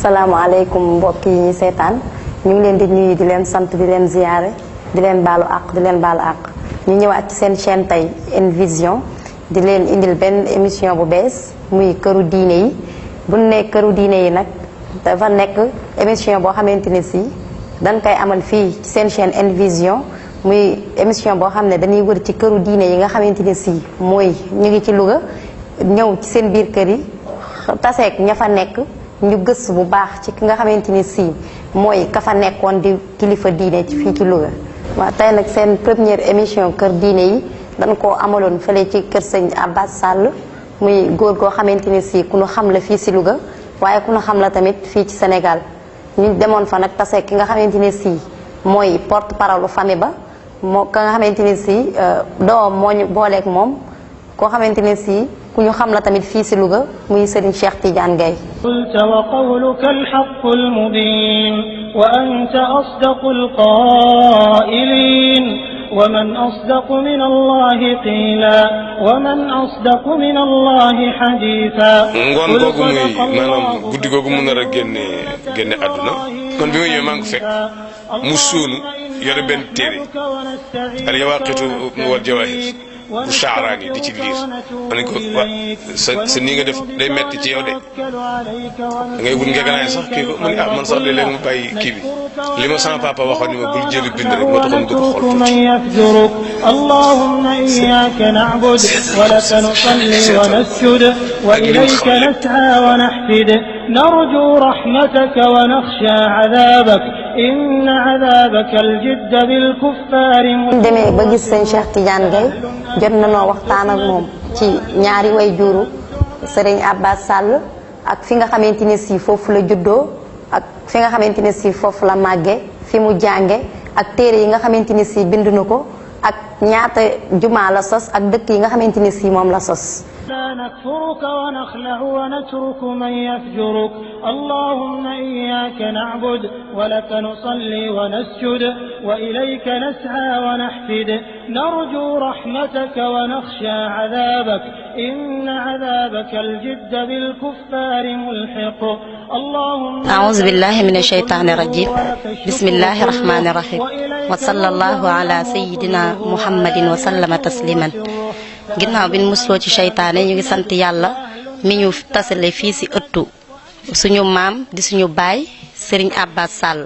asalaamaaleykum mbokk yi seetaan ñu ngi leen di nuyu di leen sant di leen ziyaare di leen baalu àq di leen baalu àq ñu ñëwaat ci seen chaîne tey En Vision di leen indil benn émission bu bees muy këru diine yi bu ñu nee këru diine yi nag dafa nekk émission boo xamante ne si dañ koy amal fii ci seen chaîne En Vision muy émission boo xam ne dañuy wër ci këru diine yi nga xamante ne si mooy ñu ngi ci Louga ñëw ci seen biir kër yi taseek ña fa nekk ñu gëstu bu baax ci ki nga xamante ni si mooy ka fa nekkoon di kilifa diine ci fii ci Louga. waaw tey nag seen première émission kër diine yi dañ koo amaloon fële ci kër sëñ Abbas Sall muy góor goo xamante ni si ku nu xam la fii si Louga waaye ku nu xam la tamit fii ci Sénégal ñu demoon fa nag taseek ki nga xamante ni si mooy porte parole famille ba moo ka nga xamante ni si doom moo ñu booleeg moom koo xamante ni si ku ñu xam la tamit fii si Louga muy Serigne Cheikh Tidiane Gaye. qulta wa qawluka al-haqqu al-mubin wa anta asdaqu al-qaa'ilin wa man asdaqu min Allahi qiila wa man asdaqu min Allahi hadiitha. ngoon googu muy maanaam guddi googu mu nar a génne àdduna kon bi ma ñëwee maa ngi fekk mu suunu yore benn téere al yawaaqitu wal jawaahir bu Sha'raani di ci liir ma ne ko sa nii nga def day metti ci yow de ngay wut ngeganaay sax kii ko mu ne man sax léeg-léeg mu bàyyi kii bi li ma sama papa waxoon ni ma bul jëli bind rek moo taxoon du ko xool tuuti. allahumma iyyaka na'budu wa laka nusalli wa nasjudu wa ilayka nas'a wa nahfid narju rahmataka wa nakhsha 'adhabak inna 'adhabaka al-jidd bil kuffari. demee ba gis sëñ Cheikh Tidiane Gaye jot na noo waxtaan ak moom ci ñaari way juru Serigne Abbas Sall ak fi nga xamante ne si foofu la juddoo ak fi nga xamante ne si foofu la màgge fi mu jànge ak téere yi nga xamante ne si bind na ko ak ñaata jumaa la sos ak dëkk yi nga xamante ne si moom la sos. لا نكفرك ونخلع ونترك من يفجرك اللهم إياك نعبد ولك نصلي ونسجد وإليك نسعى ونحفد نرجو رحمتك ونخشى عذابك إن عذابك الجد بالكفار ملحق اللهم أعوذ بالله من الشيطان الرجيم بسم الله الرحمن الرحيم وصلى الله على سيدنا محمد وسلم تسليما ginnaaw bi ñu musloo ci seytaane ñu ngi sant yàlla mi ñu tasale fii ci ëttu suñu maam di suñu baay Serigne Abbas Sall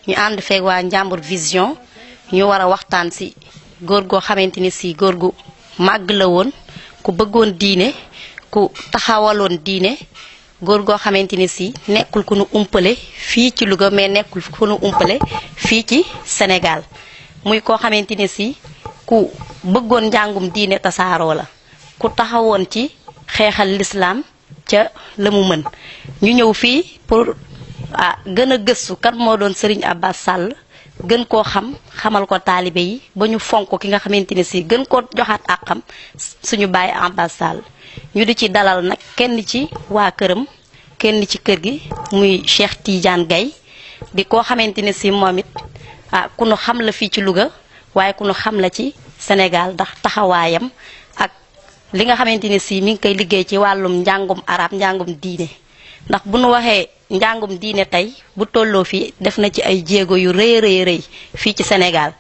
ñu ànd feeg waa Njàmbur Vision ñu war a waxtaan ci góor goo xamante ni ci góor gu màgg la woon ku bëggoon diine ku taxawaloon diine góor goo xamante ni ci nekkul ku nu umpale fii ci Louga mais nekkul ku nu umpale fii ci Sénégal muy koo xamante ni ci ku bëggoon njàngum diine tasaaroo la ku taxawoon ci xeexal lislaam ca la mu mën ñu ñëw fii pour gën a gëstu kan moo doon Serigne Abbas Sall gën koo xamal ko taalibe yi ba ñu fonk ki nga xamante ne si gën koo joxaat àqam suñu baay Abbas Sall ñu di ci dalal nag kenn ci waa këram kenn ci kër gi muy Cheikh Tidiane Gaye di koo xamante ne si moom it ku nu xam la fii ci Louga waaye ku nu xam la ci Sénégal ndax taxawaayam ak li nga xamante ne si mi ngi koy liggéey ci wàllum njàngum arab njàngum diine ndax bu nu waxee njàngum diine tey bu tolloo fii def na ci ay jéego yu rëy fii ci Sénégal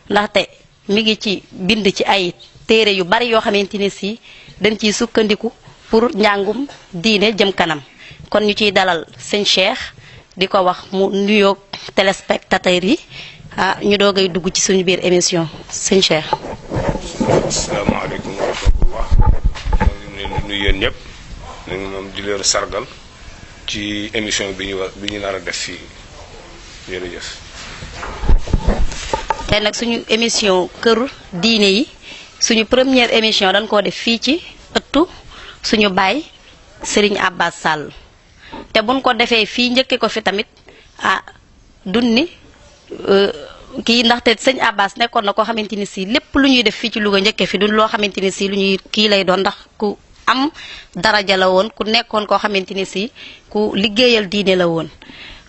ndaxte mi ngi ci bind ci ay téere yu bari yoo xamante ne si dañ ciy sukkandiku pour njàngum diine jëm kanam kon ñu ciy dalal sëñ Cheikh di ko wax mu nuyoog téléspectateurs yi ñu doogay dugg ci suñu biir émission sëñ Cheikh. asalaamaaleykum wa rahmatullah ñu leen di nuyu yéen ñëpp nañu moom di leen sargal ci émission bi ñu nar a def fii jërëjëf. te nag suñu émission kër diine yi suñu première émission dañ koo def fii ci ëttu suñu baay Serigne Abbas Sall te buñ ko defee fii njëkke ko fi tamit dunni kii ndaxte sëñ Abbas nekkoon na koo xamante ni si lépp lu ñuy def fii ci Louga njëkke fi du loo xamante ni si lu ñuy kii lay doon ndax ku am daraja la woon ku nekkoon koo xamante ni si ku liggéeyal diine la woon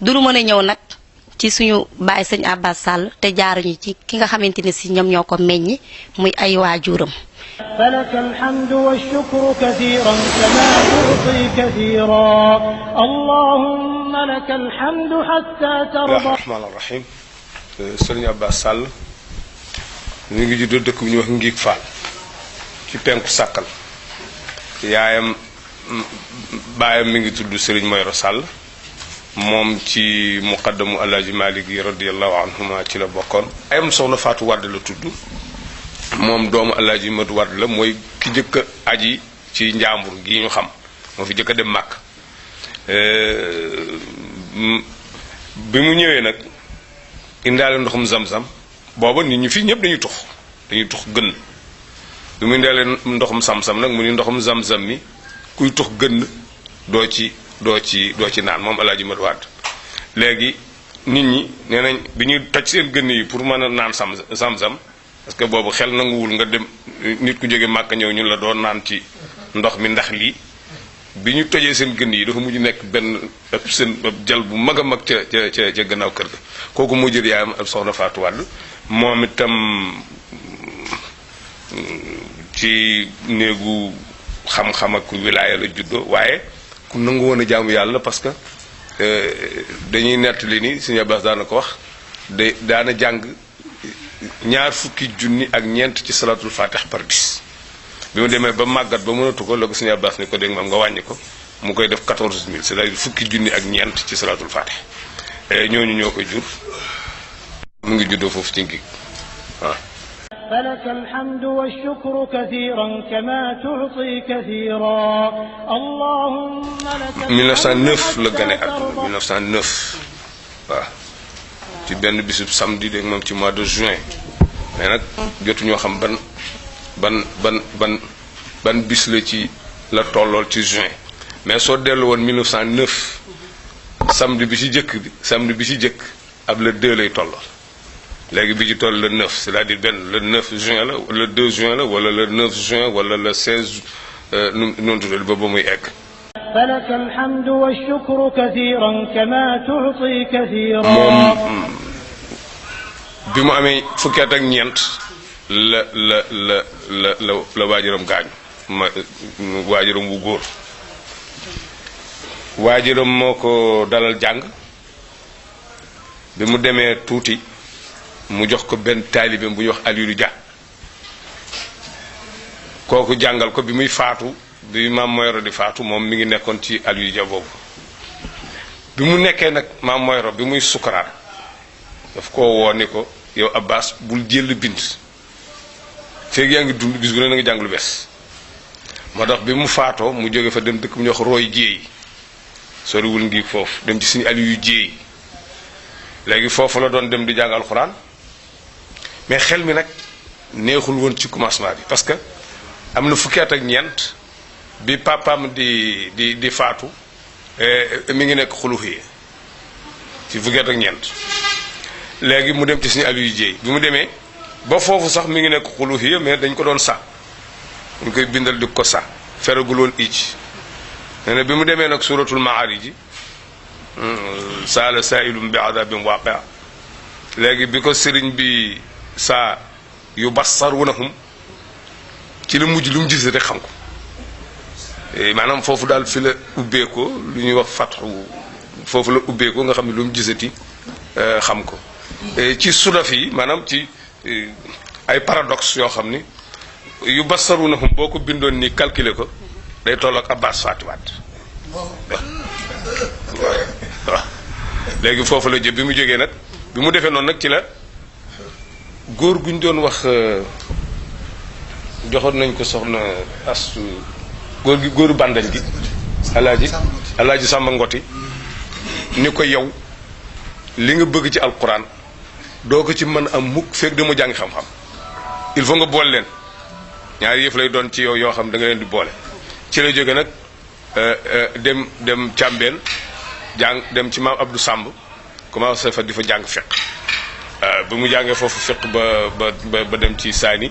du lu mën a ñëw nag ci suñu baay sëñ Abbas Sall te jaaruñu ci ki nga xamante ni si ñoom ñoo ko meññi muy ay waajuram. فلك الحمد والشكر كثيرا كما تعطي كثيرا اللهم لك الحمد حتى ترضى. rahmaan rahim. Sëriñ Abbas Sall mi ngi juddoo dëkk bu ñuy wax Ngiig Fall ci penku Sàkkal. baayam mi ngi tudd Sëriñ Moyro Sall moom ci muqaddamu Alaaji Malik yi radiyallahu anhuma ci la bokkoon. ayam soxna Faatu Wadd la tudd moom doomu Alaaji Madu Wadd la mooy ki jëkk a aji ci Njaambur gi ñu xam moo fi jëkk a dem Màkk. bi mu ñëwee nag indaale ndoxum zam-zam booba nit ñi fii ñëpp dañuy tux gën. bi mu indaale ndoxum sam-sam nag mu ni ndoxum zam-zam mi kuy tux gën doo ci naan moom Alaaji Madu Wadd. léegi nit ñi nee nañ bi ñuy toj seen gën yi pour mën a naan zam-zam parce que boobu xel nanguwul nga dem nit ku jóge Màkka ñëw ñun la doon naan ci ndox mi ndax lii. bi ñu tojee seen gën yi dafa mujj nekk benn seen jal bu mag a mag ca gannaaw kër ga kooku moo jël yaayam ab soxna Faatu Wadd moom itam ci néegu xam-xam ak wilaaya la juddoo waaye ku nangu woon a jaamu yàlla parce que dañuy nettali ni Sëriñ Abbas daana ko wax daana jàng 20 junni ak ñeent ci salaatul fatih par bis. bi mu demee ba màggat ba mënatu ko la ko Sëriñ Abbas ni ko dégg maam nga wàññi ko mu koy def 14000 c'est-à-dire 20 junni ak ñeent ci salaatul fatih ñooñu ñoo ko jur mu ngi juddoo foofu ci Ngiig waaw. فلك الحمد والشكر كثيرا كما تعطي كثيرا اللهم لك 1909 la gane àdduna 1909 waaw ci benn bisub samedi dégg moom ci mois de juin mais nag jotu ñoo xam ban bis la ci la tollool ci juin mais soo dellu woon 1909 samedi bi ci jëkk ab le 2 lay tollool léegi bi ci toll le 9 c'est-à-dire benn le 9 juin la le 2 juin la wala le 9 juin wala le 16 noonu tuddal ba muy egg. فلك الحمد والشكر كثيرا كما تعطي كثيرا. moom bi mu amee fukki at ak ñeent la waajuram gaañu waajuram wu góor waajuram moo ko dalal jàng bi mu demee tuuti mu jox ko benn taalibeem bu ñuy wax Aliou Dia kooku jàngal ko bi muy faatu bi maam Moyro di faatu moom mi ngi nekkoon ci Aliou Dia boobu bi mu nekkee nag maam Moyro bi muy sukaraat daf ko woo ni ko yow Abbas bul jël bind feeg yaa ngi dund bis bu ne na nga jàng lu bees moo tax bi mu faatoo mu jóge fa dem dëkk bu ñuy wax Roy Jéey soriwul Ngiig foofu dem ci suñu Aliou Jéey léegi foofu la doon dem di jàng alxuraan mais xel mi nag neexul woon ci commencement bi parce que am na fukki at ak ñeent bi papaam di faatu mi ngi nekk xuluxiyee ci fukki at ak ñeent léegi mu dem ci suñu Aliou Jéey bi mu demee ba foofu sax mi ngi nekk xuluxiyee mais dañ ko doon sax ñu koy bindal di ko sax feragul woon icc nee na bi mu demee nag suratul maarij saala saailum bi adabin waaqia léegi bi ko sëriñ bi saa yu bassarunahum ci la mujj lu mu gis rek xam ko maanaam foofu daal fi la ubbeekoo lu ñuy wax fatxu foofu la ubbeekoo nga xam ne lu mu gisati xam ko ci sulaf yi maanaam ci ay paradoxe yoo xam ni yu bassarunahum boo ko bindoon ni calculer ko day toll ak Abbas Faty Wade waaw léegi foofu la jë bi mu jógee nag bi mu defee noonu nag ci la góor gu ñu doon wax joxoon nañ ko soxna astu góoru bàndañ gi alaaji Sàmba Ngoti ni ko yow li nga bëgg ci alquran doo ko ci mën am mukk fekk dama jàngi xam-xam il faut nga boole leen ñaari yëf lay doon ci yow yoo xam da nga leen di boole ci la jóge nag dem càmbeen jàng dem ci maam Abdou Samb commencé fa di fa jàng fiq bi mu jàngee foofu fiq ba dem ci saani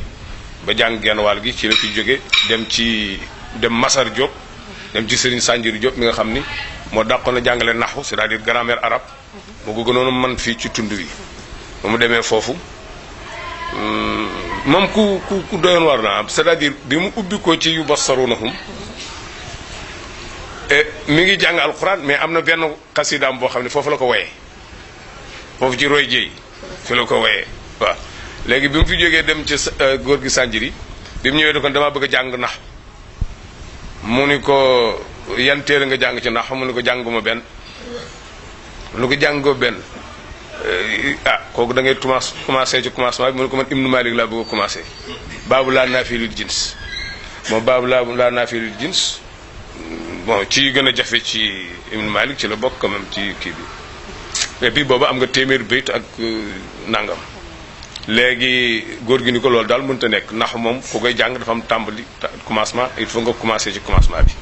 ba jàng genn wàll gi ci la ci jóge dem Masar Diop dem ci Serigne Sanjiri Diop mi nga xam ni moo dàqoon a jàngale naxu c'est-à-dire grammaire arabe moo ko gënoon man fii ci tund wi ba mu demee foofu moom ku doyoon war na am c'est-à-dire bi mu ubbi ko ci yu bassarunahum mi ngi jàng alquran mais am na benn xasidaam boo xam ne foofu la ko woyee foofu ci roy jéey fi la ko woyee waaw léegi bi mu fi jógee dem ci góor gi Sanjiri bi mu ñëwee da kon damaa bëgg a jàng nax mu ni ko yan téere nga jàng ci nax mu ni ko jànguma benn lu ko jàngoo benn kooku da ngay commencé ci commencement bi mu ne ko man Ibnu Malik laa bëgg a commencé baabu laa naafilul jins moom baabu laa naafilul jins bon ci gën a jafe ci Ibnu Malik ci la bokk quand même ci kii bi et puis boobu am nga téeméer bayt ak nangam léegi góor gi ni ko loolu daal mënut a nekk ndax moom ku koy jàng dafa am tàmbali commencement il faut nga commencé ci commencement bi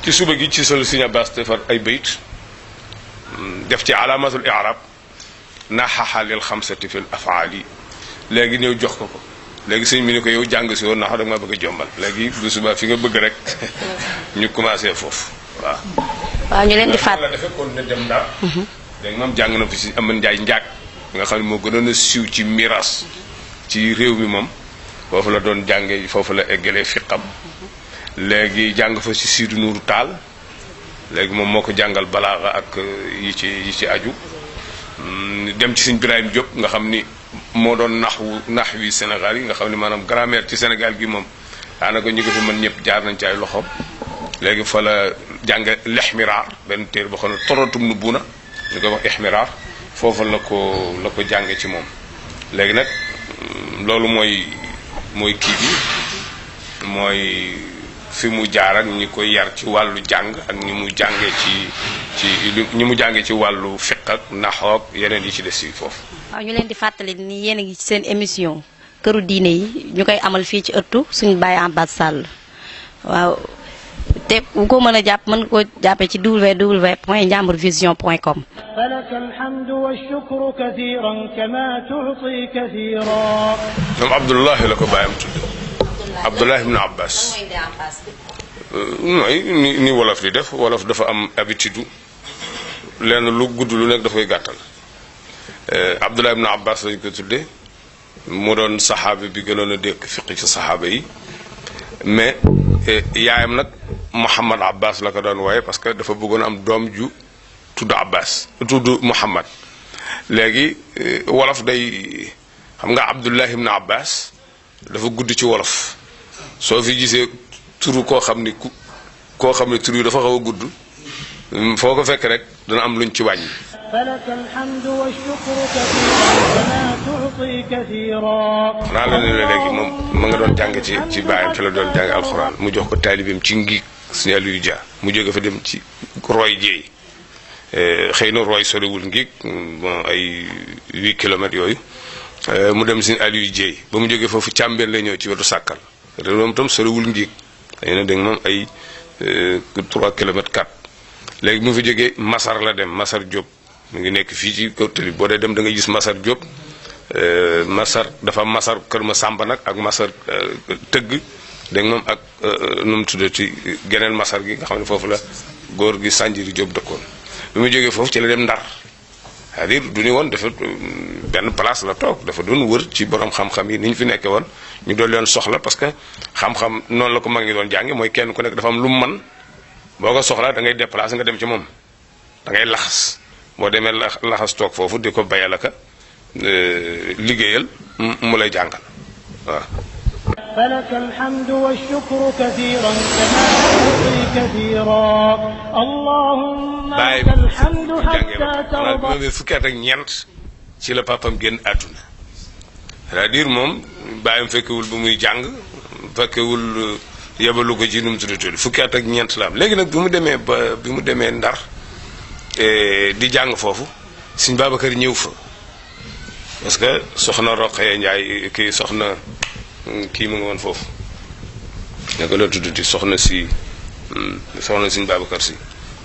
ci suba gi ci solu Sëñ Abbas defar ay bayt def ci alaamatul i'rab naxaxa lil xamsati fil afaali léegi ñëw jox ko léegi sëñ bi ni ko yow jàng si woon nax da nga ma bëgg a jombal léegi bu suba fi nga bëgg rek ñu commencé foofu waaw ñu leen di fàtt la defee kon ne dem Ndar léegi moom jàng na fi si Aman Njaay njaag nga xam ne moo gënoon a siiw ci miras ci réew mi moom foofu la doon jànge foofu la eggalee fiqam léegi jàng fa si Siidu Nuuru Taal léegi moom moo ko jàngal balaaxa ak yi ci aju dem ci Sëñ Birahim Diop nga xam ni moo doon nax wi Sénégal yi nga xam ni maanaam grammaire ci Sénégal gi moom daanaka ñu ko fi mën ñëpp jaar nañ ci ay loxoom léegi fa la jànge lexmiraar benn téere boo xam ne torotum nu buna ñu koy wax ixmiraar foofu la ko jànge ci moom léegi nag loolu mooy kii bi mooy fi mu jaar ak ñi koy yar ci wàllu jàng ak ñi mu jàngee ñi mu jàngee ci wàllu fiq ak naxoog yeneen yi ci des yi foofu. waaw ñu leen di fàttali ni yéen a ngi ci seen émission këru diine yi ñu koy amal fii ci ëttu suñu Baye Abbas Sall waaw te bu ko mën a jàpp mën koo jàppee ci www.njambourvision.com. فلك الحمد والشكر كثيرا كما تعطي كثيرا. ñoom Abdullahi la ko bàyyam tudde Abdullahi ibn Abbas mooy ni wolof di def wolof dafa am habitude lenn lu gudd lu nekk dafay gàttal Abdullahi ibn Abbas lañ ko tudde mu doon saxaabi bi gënoon a dégg fiqi ci saxaaba yi mais yaayam nag Muhammad Abbas la ko doon wooye parce que dafa bëggoon am doom ju tudd Abbas tudd Muhammad léegi wolof day xam nga Abdullahi ibn Abbas dafa gudd ci wolof soo fi gisee turu koo xam ni tur yi dafa xaw a gudd foo ko fekk rek dana am luñ ci wàññi. فلك الحمد والشكر كثيرا كما تعطي كثيرا. naa la ne léegi moom ma nga doon jàng ci baayam ci la doon jàng alxuraan mu jox ko taalibeem ci ngiig Sëñ Aliou Dia mu jóge fa dem ci roy jéey xëy na roy soriwul ngiig bon ay 8 kilomètres yooyu mu dem Sëñ Aliou Dia ba mu jógee foofu càmbeen la ñëw ci wetu sàkkal te moom tam soriwul ngiig xëy na dégg moom ay 3 kilomètres 4 léegi mu fi jógee Masar la dem Masar Diop mu ngi nekk fii ci kaw tali boo dee dem da nga gis Masar Diop Masar dafa Masar Kër Ma Sàmba nag ak Masar tëgg dégg moom ak nu mu tuddati geneen Masar gi nga xam ne foofu la góor gi Sanjiri Diop dëkkoon bi mu jógee foofu ci la dem Ndar c'est-à-dire du ñu woon dafa benn place la toog dafa doon wër ci borom xam-xam yi ni ñu fi nekkee woon ñu doon leen soxla parce que xam-xam noonu la ko mag ñi doon jàngi mooy kenn ku nekk dafa am lu mu mën boo ko soxlaa da ngay déplacer nga dem ci moom da ngay laxas boo demee laxas toog foofu di ko bayal aka liggéeyal mu lay jàngal waaw. فلك الحمد والشكر كثيرا كما تعطي كثيرا اللهم لك الحمد حتى ترضى. fukki at ak ñeent ci la papam génn àdduna c'est-à-dire moom bàyyam fekkewul bu muy jàng fekkewul yebalu ko ci nu mu tudd fukki at ak ñeent la am léegi nag bi mu demee Ndar di jàng foofu Sëñ Babacar ñëw fa parce que soxna Roqaya Njaay kii soxna kii mu ngi woon foofu ne ko la tuddati soxna Sëñ Babacar Si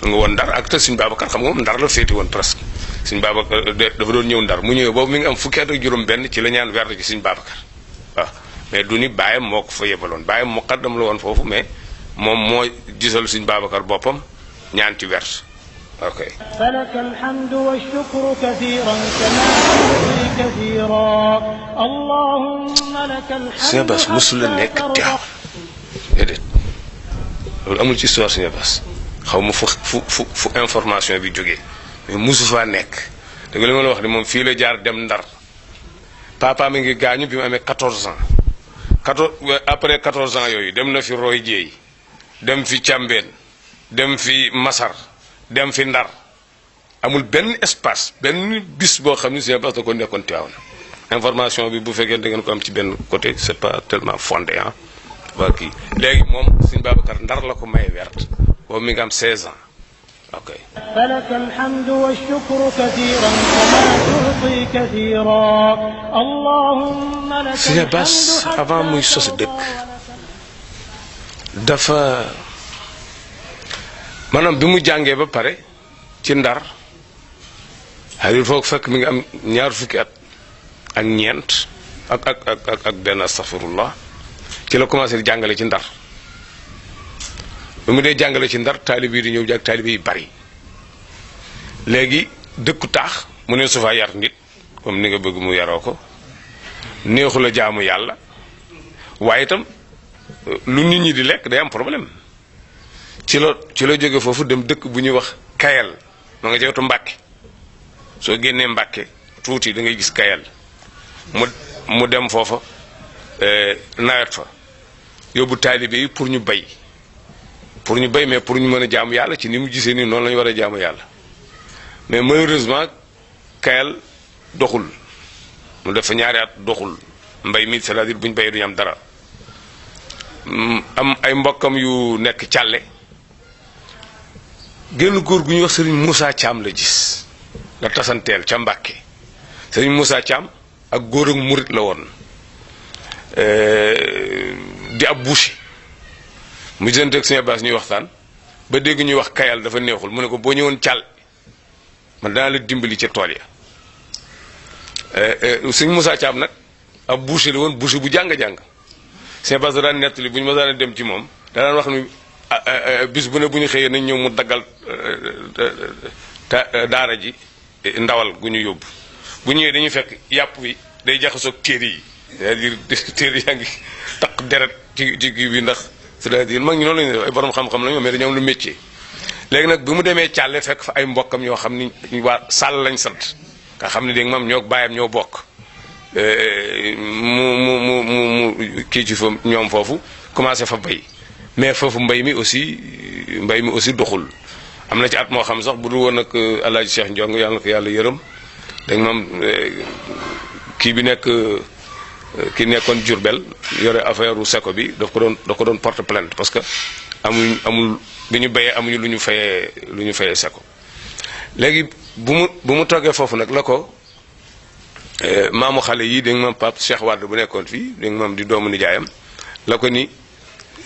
mu nga woon Ndar ak te Sëñ Babacar xam nga moom Ndar la féeti woon presque Sëñ Babacar dafa doon ñëw Ndar mu ñëwee boobu mi ngi am fukki at ak juróom benn ci la ñaan werd ci Sëñ Babacar waaw mais du ni bàyyam moo ko fa yebaloon bàyyam muqaddam la woon foofu mais moom moo gisal Sëñ Babacar boppam ñaan ci werd ok. فلك الحمد والشكر كثيرا كما تعطي كثيرا اللهم لك الحمد. Sëñ Bass mosul la nekk teew déedéet loolu amul ci histoire Sëñ Bass xaw ma fu information bi jógee mais musu faa nekk dëgg li ma la wax ni moom fii la jaar dem Ndar papa mi ngi gaañu bi mu amee 14 ans après 14 ans yooyu dem na fi Roy Jéey dem fi Càmbeen dem fi Masar dem fi Ndar amul benn espace benn bis boo xam ne Sëñ Bass da ko nekkoon Tivaouane information bi bu fekkee da ngeen ko am ci benn côté c'est pas tellement fondé ah waa kii léegi moom Sëñ Babacar Ndar la ko may wert boobu mi ngi am 16 ans ok. فلك الحمد والشكر كثيرا كما تعطي كثيرا اللهم لك Sëñ Bass avant muy sos dëkk dafa maanaam bi mu jàngee ba pare ci Ndar xarit foog fekk mi ngi am ñaar fukki at ak ñeent ak benn astaghfirullah ci la commencé di jàngale ci Ndar bi mu dee jàngale ci Ndar taalibe yi di ñëw jàng taalibe yi bari léegi dëkku taax mu ne su fa yar nit comme ni nga bëgg mu yaroo ko neexu la jaamu yàlla waaye itam lu nit ñi di lekk day am problème ci la jóge foofu dem dëkk bu ñuy wax Kayal ma nga jewtu Mbàkke soo génnee Mbàkke tuuti da ngay gis Kayal mu dem foofa nawet fa yóbbu taalibe yi pour ñu bay mais pour ñu mën a jaamu yàlla ci ni mu gisee nii noonu la ñu war a jaamu yàlla mais malheureusement Kayal doxul mu def fa ñaari at doxul mbay mi c'est-à-dire bu ñu bayee duñu am dara am ay mbokkam yu nekk Càlle génn góor gu ñuy wax Serigne Moussa Thiam la gis la tasanteel ca Mbàkke Serigne Moussa Thiam ak góor ak murit la woon di ab boucher mu jënd ak Sëñ Bass ñuy waxtaan ba dégg ñuy wax Kayal dafa neexul mu ne ko boo ñëwoon Càll man dana la dimbali ca tool ya Sëñ Moussa Thiam nag ab boucher la woon boucher bu jàng-jàng Sëñ Bass daan nettali bu ñu ma daan dem ci moom danaan wax ni bis bu ne bu ñu xëyee nañ ñëw mu daggal daara ji ndawal gu ñu yóbbu bu ñëwee dañuy fekk yàpp bi day jaxasoog téere yi c'est-à-dire téere yaa ngi taq deret ci kii bi ndax c'est-à-dire mag ñi noonu la ñu def ay borom xam-xam la ñu mais dañoo am lu métier léegi nag bi mu demee Càlle fekk fa ay mbokkam ñoo xam ni waa Sall lañ sant nga xam ne dégg mam ñoo baayam ñoo bokk mu kii ci fa ñoom foofu commencé fa bay mais foofu mbay mi aussi doxul am na ci at moo xam sax bu dul woon nag Alaaji Cheikh Ndiong yàlla na ko yàlla yërëm dégg nga moom kii bi nekkoon Jurbel yore affaire u seko bi daf ko doon porte plainte parce que amul bi ñu béyee amuñu lu ñu fayee seko léegi bu mu toggee foofu nag la ko maamu xale yi dégg nga moom Pape Cheikh Wade bu nekkoon fii dégg nga moom di doomu nijaayam la ko ni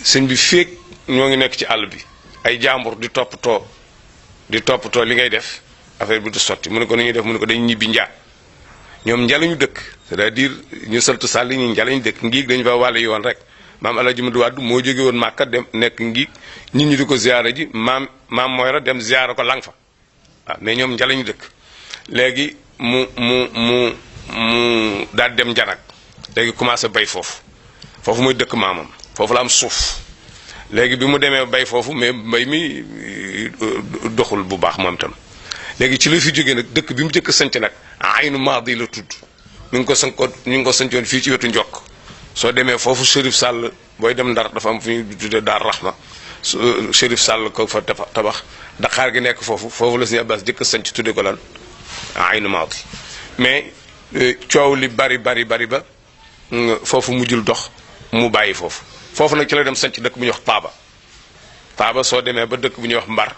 sëñ bi féeg ñoo ngi nekk ci àll bi ay jàmbur di toppatoo li ngay def affaire bi du sotti mu ne ko ni ñuy def mu ne ko dañu ñibbi njaa ñoom njalañu dëkk c'est-à-dire ñu saltu sàll ñu njalañu dëkk ngiig dañu fa wàlle yoon rek maam Alaaji Madu Wàdd moo jóge woon Màkka dem nekk ngiig nit ñi di ko ziyaara ji maam Moyra dem ziyaara ko lang fa waaw mais ñoom njalañu dëkk léegi mu daal dem njanag léegi commencé bay foofu mooy dëkk maamam foofu la am suuf léegi bi mu demee bay foofu mais mbay mi doxul bu baax moom itam léegi ci la fi jógee nag dëkk bi mu jëkk sanc nag Aynu Maadi la tudd ñu ngi ko sancoon fii ci wetu Njokk soo demee foofu Chérif Sall booy dem Ndar dafa am fu ñuy tuddee Daar Rahma Chérif Sall ko fa tabax Dakar gi nekk foofu la Sëñ Abbas jëkk sanc tudde ko lan Aynu Maadi mais coow li bari ba foofu mujjul dox mu bàyyi foofu nag ci la dem sanc dëkk bu ñuy wax Taaba soo demee ba dëkk bu ñuy wax Mbar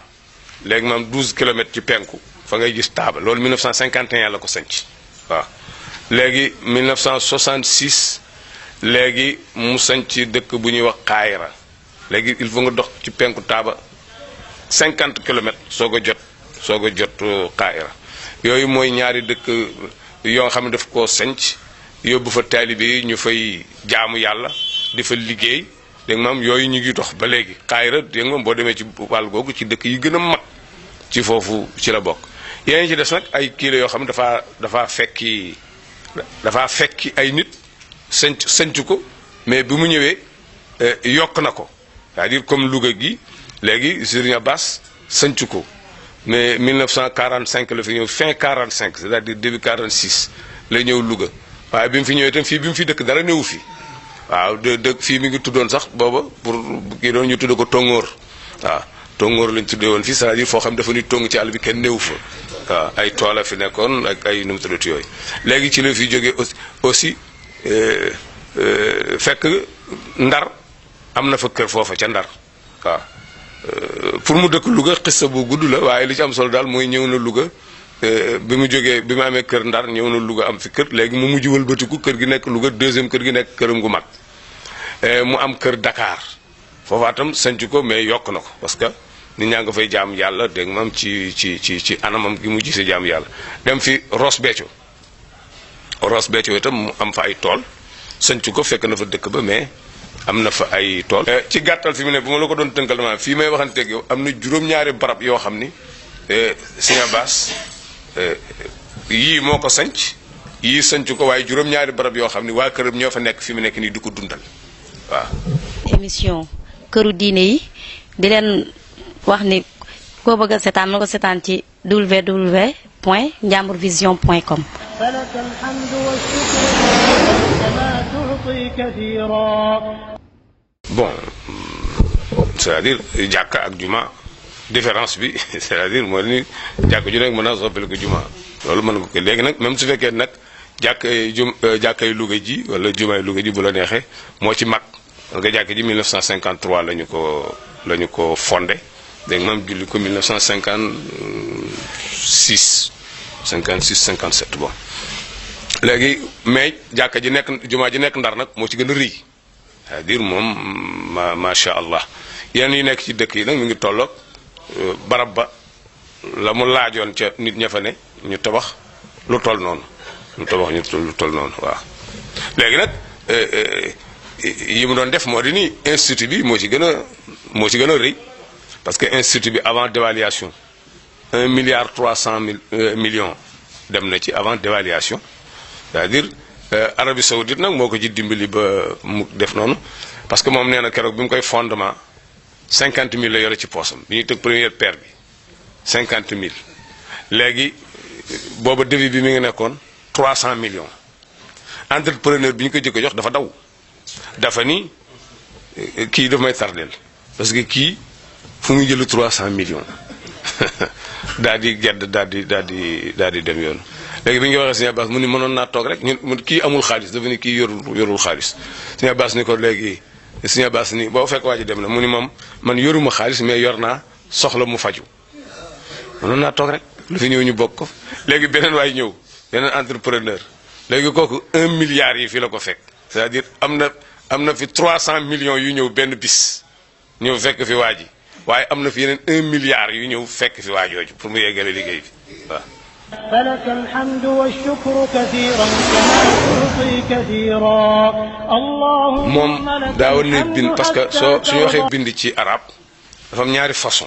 léegi maam 12 kilomètres ci penku fa ngay gis Taaba loolu 1951 la ko sanc waaw léegi 1966 léegi mu sanc dëkk bu ñuy wax Xaayira léegi il faut nga dox ci penku Taaba 50 kilomètres soog a jot Xaayira yooyu mooy ñaari dëkk yoo xam ne daf koo sanc yóbbu fa taalibe yi ñu fay jaamu yàlla di fa liggéey dégg nga maam yooyu ñu ngi dox ba léegi Xaayira dégg nga moom boo demee ci wàll googu ci dëkk yi gën a mag ci foofu ci la bokk yeneen ci des nag ay kii la yoo xam ne dafa fekki ay nit sanc ko mais bi mu ñëwee yokk na ko c'est-à-dire comme Louga gi léegi Serigne Abbas sanc ko mais 1945 la fi ñëw fin 45 c'est-à-dire début 46 la ñëw Louga waaye bi mu fi ñëwee itam fii bi mu fi dëkk dara néew fi waaw dëkk fii mi ngi tuddoon sax booba pour kii doon ñu tudde ko Tongoor waaw Tongoor lañ tuddee woon fii c'est-à-dire foo xam dafa ni tong ci àll bi kenn néew fa waaw ay tool a fi nekkoon ak ay nu mu tuddati yooyu léegi ci la fi jógee aussi fekk Ndar am na fa kër foofa ca Ndar waaw pour mu dëkk Louga xissa bu gudd la waaye li ci am solo daal mooy ñëw na Louga bi mu jógee bi mu amee kër Ndar ñëw na Louga am fi kër léegi mu mujj wëlbatiku kër gi nekk Louga deuxième kër gi nekk këram gu mag mu am kër Dakar foofa itam sanc ko mais yokk na ko parce que nit ñaa nga fay jaam yàlla dégg nga am ci anamam gi mu gisee jaam yàlla dem fi Ross Béthio itam mu am fa ay tool sanc ko fekk na fa dëkk ba mais am na fa ay tool ci gàttal fi mu ne bu ma la ko doon tënkal dama fii may waxanteeg yow am na juróom-ñaari barab yoo xam ni Sëñ Abbas yii moo ko sanc yii sanc ko waaye juróom-ñaari barab yoo xam ni waa këram ñoo fa nekk fi mu nekk nii di ko dundal waaw. émission këru diine yi di leen wax ni koo bëgg a seetaan na ko seetaan ci www.njambourvision.com. bon c'est-à-dire jàkka ak juma différence bi c'est-à-dire mooy ni jàkka ju nekk mën naa soppali ko juma loolu mën nga ko léegi nag même su fekkee nag jàkkay Louga ji wala jumaay Louga ji bu la neexee moo ci mag parce que jàkka ji 1953 la ñu ko fondé dégg nga maam julli ko 1956 57 bon léegi mais jàkka ji nekk jumaa ji nekk Ndar nag moo ci gën a rëy c'est-à-dire moom macha allah yenn yi nekk ci dëkk yi nag mi ngi tolloog barab ba la mu laajoon ca nit ña fa ne ñu tabax lu toll noonu lu toll noonu waaw léegi nag yi mu doon def moo di ni institut bi moo ci gën a rëy parce que institut bi avant dévaluation 1,3 milliard dem na ci avant dévaluation c'est-à-dire Arabie Saoudite nag moo ko ci dimbali ba mu def noonu parce que moom nee na keroog bi mu koy fondement 50 000 la yore ci poosam bi ñuy tëg première pierre bi 50 000 léegi booba début bi mi ngi nekkoon 300 millions entrepreneur bi ñu ko jëkk jox dafa daw dafa ni kii daf may tardeel parce que kii fu muy jël 300 millions daal di gedd daal di dem yoon léegi bi nga waxee Sëñ Abbas mu ni mënoon naa toog rek ñun kii amul xaalis dafa ni kii yorul xaalis Sëñ Abbas ni ko léegi Sëñ Abbas ni boo fekk waa ji dem na mu ni moom man yoruma xaalis mais yor naa soxla mu faju mënoon naa toog rek lu fi ñëw ñu bokk ko léegi beneen waay ñëw beneen entrepreneur léegi kooku 1 milliard yi fii la ko fekk c'est-à-dire am na fi 300 millions yu ñëw benn bis ñëw fekk fi waa ji waaye am na fi yeneen 1 milliard yu ñëw fekk fi waa jooju pour mu yeggale liggéey bi waaw. فلك الحمد والشكر كثيرا كما تعطي كثيرا اللهم moom daawoon na bind parce que suñu waxee bind ci arab dafa am ñaari façon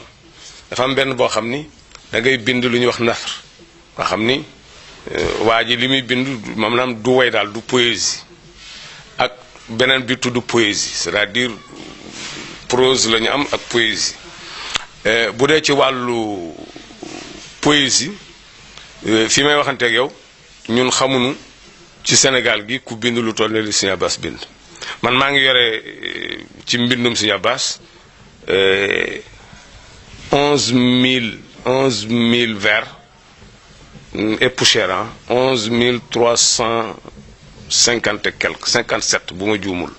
dafa am benn boo xam ni da ngay bind lu ñuy wax nasr nga xam ni waa ji li muy bind maanaam du way daal du poésie ak beneen bi tudd poésie c'est-à-dire prose la ñu am ak poésie bu dee ci wàllu poésie fi may waxanteeg yow ñun xamuñu ci Sénégal gi ku bind lu toll ne li Sëñ Abbas bind man maa ngi yore ci mbindum Sëñ Abbas 11 000 vers et poussière 11 350 et quelque 57 bu ma juumul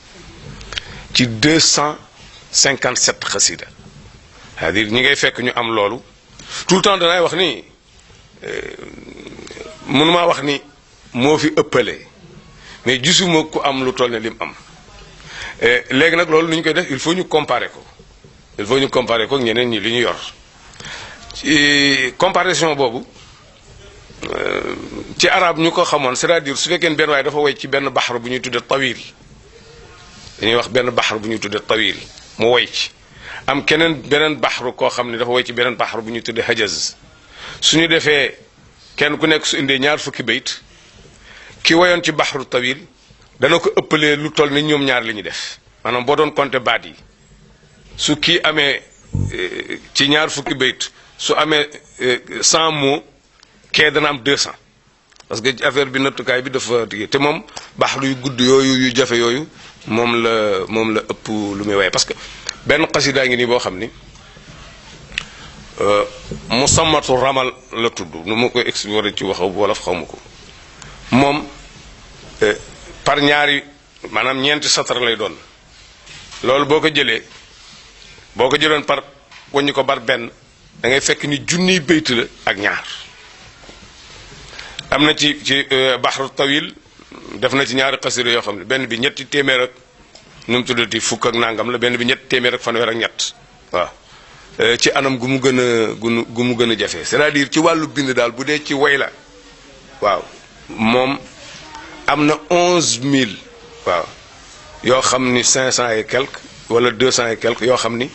ci 257 xasida c'est-à-dire ñi ngay fekk ñu am loolu tout le temps danay wax ni mënumaa wax ni moo fi ëppale mais gisuma ku am lu toll ne lim am léegi nag loolu lu ñu koy def il faut ñu comparer ko ak ñeneen ñi li ñu yor ci comparaison boobu ci arab ñu ko xamoon c'est-à-dire su fekkee benn waaye dafa woy ci benn baxar bu ñuy tudde tawil dañuy wax benn baxar bu ñuy tudde tawil mu woy ci am beneen baxaru koo xam ne dafa woy ci beneen baxar bu ñuy tudde hajaz suñu defee kenn ku nekk su indee ñaar fukki bayt ki woyoon ci baxaru tawil dana ko ëppalee lu toll ni ñoom ñaar li ñu def maanaam boo doon compter baat yi su kii amee ci ñaar fukki bayt su amee 100 mots kee dana am 200 parce que affaire bi nattukaay bi dafa te moom baxru yu gudd yooyu yu jafe yooyu moom la ëpp lu muy waaye parce que benn xasidaa ngi nii boo xam ni musammatu ramal la tudd nu ma koy expliquer ci wax wolof xaw ma ko moom par ñaari maanaam ñeenti satar lay doon loolu boo ko jëloon par waññi ko bar benn da ngay fekk ni junniy bayt la ak ñaar am na ci baxru tawil def na ci ñaari xasida yoo xam ne benn bi ñetti téeméer ak nu mu tuddati fukk ak nangam la benn bi ñetti téeméer ak fanweer ak ñett waaw ci anam gu mu gën a jafe c'est-à-dire ci wàllu bind daal bu dee ci way la waaw moom am na 11000 waaw yoo xam ni 500 et quelque wala 200 et quelque yoo xam ni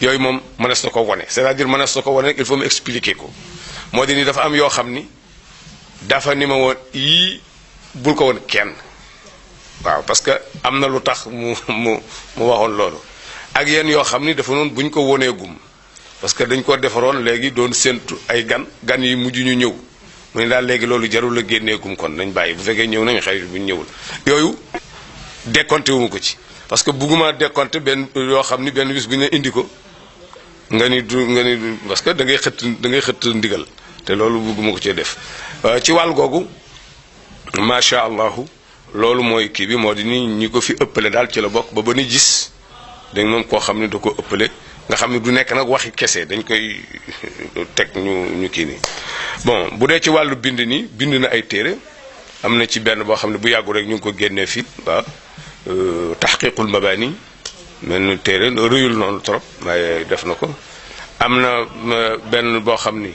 yooyu moom mënees na ko wone c'est-à-dire mënees na ko wone il faut mu expliquer ko moo di ni dafa am yoo xam ni dafa ni ma woon yii bul ko woon kenn waaw parce que am na lu tax mu waxoon loolu ak yenn yoo xam ni dafa noonu bu ñu ko wonee gum parce que dañ ko defaroon léegi doon séntu ay gan yi mujj ñu ñëw mu ne daal léegi loolu jarul a génneegum kon nañ bàyyi bu fekkee ñëw nañ xëy bu ñu ñëwul yooyu décompté wu ma ko ci parce que bugguma décompté benn yoo xam ni benn bis bu ñu indi ko nga ni parce que da ngay xëtt ndigal te loolu bugguma ko cee def ci wàll googu macha allahu loolu mooy kii bi moo di ni ñi ko fi ëppale daal ci la bokk ba ni gis dañ moom koo xam ni da ko ëppale nga xam ne du nekk nag waxi kese dañ koy teg ñu kii nii bon bu dee ci wàllu bind nii bind na ay téere am na ci benn boo xam ne bu yàggu rek ñu ngi ko génnee fii waaw taxqiqul mabani mel ni téere rëyul noonu trop waaye def na ko am na benn boo xam ni